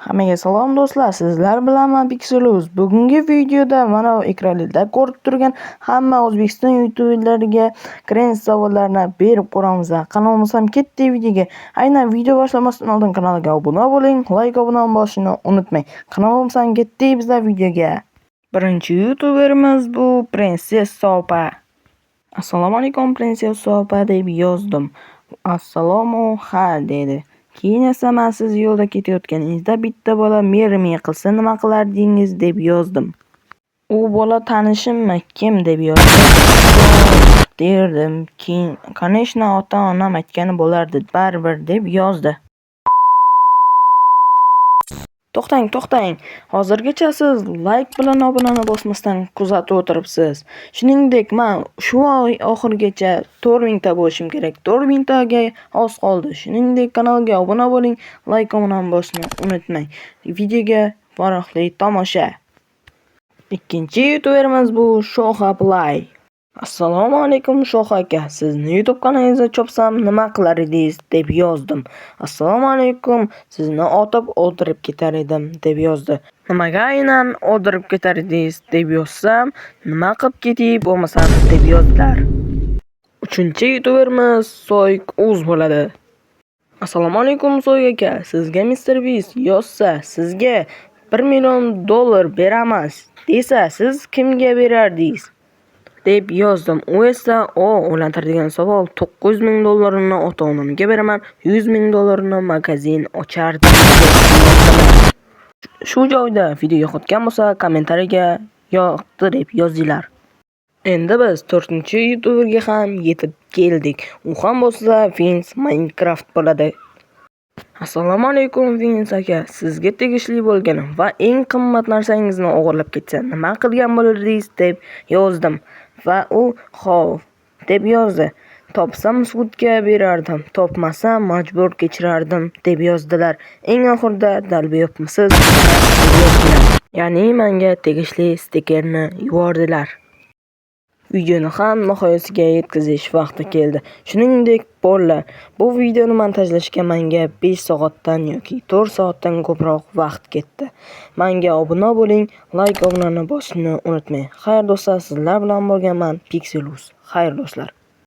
Hammaga salom do'stlar, sizlar bilan men Pixeluz. Bugungi videoda mana ekranlarda ko'rib turgan hamma O'zbekiston youtuberlariga cringe savollarni berib ko'ramiz. Qani bo'lmasam ketdik videoga. Aynan video boshlamasdan oldin kanalga obuna bo'ling, like obuna bosishni unutmang. Qani bo'lmasam ketdik bizlar videoga. Birinchi youtuberimiz bu Prinsessa opa. Assalomu alaykum, Prinsessa opa, deb yozdim. Assalomu ha, dedi. Keyin esa man siz yo'lda ketayotganingizda bitta bola mermi qilsa nima qilardingiz, deb yozdim. U bola tanishimmi kim, deb yozdi. Yo'q, derdim. Keyin конечно, ota-onam aytgani bo'lardi baribir, deb yozdi. To'xtang, to'xtang. Hozirgacha siz like bilan obunani bosmasdan kuzatib o'tiribsiz. Shuningdek, men shu oy oxirigacha 4000 ta bo'lishim kerak. 4000 taga oz qoldi. Shuningdek, kanalga obuna bo'ling, like obunani bosishni unutmang. Videoga maroqli tomosha. Ikkinchi youtuberimiz bu Shoha Play. Assalomu alaykum, Shoh aka, sizni YouTube kanalingizni chopsam nima qilar edingiz, deb yozdim. Assalomu alaykum, sizni otib o'ldirib ketar edim, deb yozdi. Nimaga aynan o'ldirib ketar edingiz, deb yozsam, nima qilib ketay bo'lmasam, deb yozdilar. Uchinchi youtuberimiz Soyk Uz bo'ladi. Assalomu alaykum, Soyk aka, sizga Mr Beast yozsa, sizga 1 million dollar beramiz desa, siz kimga berardingiz, deb yozdim. U esa o o'ylantiradigan savol, 900 ming dollarini ota-onamga beraman, 100 ming dollarini magazin ochardim, deb yozdilar. Shu joyda video yoqayotgan bo'lsa, kommentariyaga yoqdi deb yozinglar. Endi biz to'rtinchi youtuberga ham yetib keldik. U ham bo'lsa Vince Minecraft bo'ladi. Assalomu alaykum, Vince aka, sizga tegishli bo'lgan va eng qimmat narsangizni o'g'irlab ketsa, nima qilgan bo'lardingiz, deb yozdim va u xo'p, deb yozdi. Topsam sudga berardim, topmasam majbur kechirardim, deb yozdilar. Eng oxirida долбоёб misiz, deb yozdilar. Ya'ni menga tegishli stikerni yubordilar. Videoni ham nihoyasiga yetkazish vaqti keldi. Shuningdek, bolalar, bu videoni montajlashga menga 5 soatdan yoki 4 soatdan ko'proq vaqt ketdi. Menga obuna bo'ling, like obunani bosishni unutmang. Xayr do'stlar, sizlar bilan bo'lganman Pixelus. Xayr do'stlar.